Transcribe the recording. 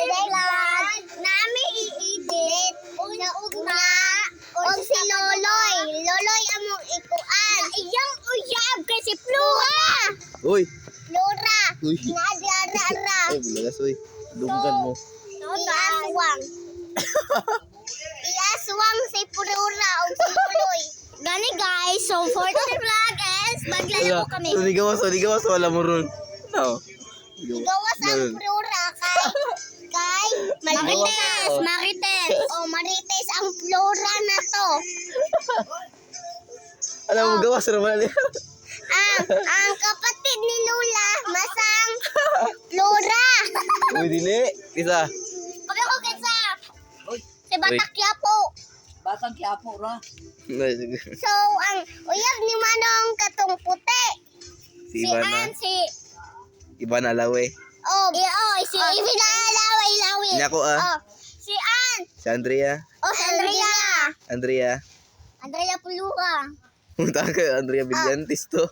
Today vlog nami i-edit sa ugma og si Loloy. Loloy among ikuan. Iyang uyab kay si Flora. Uy! Flora. Uy. Nga di ara ara. Ay, bulagas, uy. Dunggan mo. Iaswang. Iaswang si Flora og si Loloy. Gani guys, so for today's vlog is maglalaro kami. So, ligawas, oh, ligawas, wala mo ron. No. Gawas ang Flora kay Marites, Marites. Oh, Marites ang Flora na to. Alam mo, gawas naman. Ang kapatid ni Lula, masang Flora. Uy, dili. Isa. Pag ako kinsa. Si Batak Yapo. Batang Quiapo ra. So, ang uyab ni Manong katong puti. Si Si Ivana. Ann, si Ivana Lawe. Oh, oh, si Ivana Lawi Lawi. Niya ko, ah. Oh, si Ann. Si Andrea. Oh, si Andrea. Andrea. Andrea Puluha. Punta ka, Andrea Villantes to.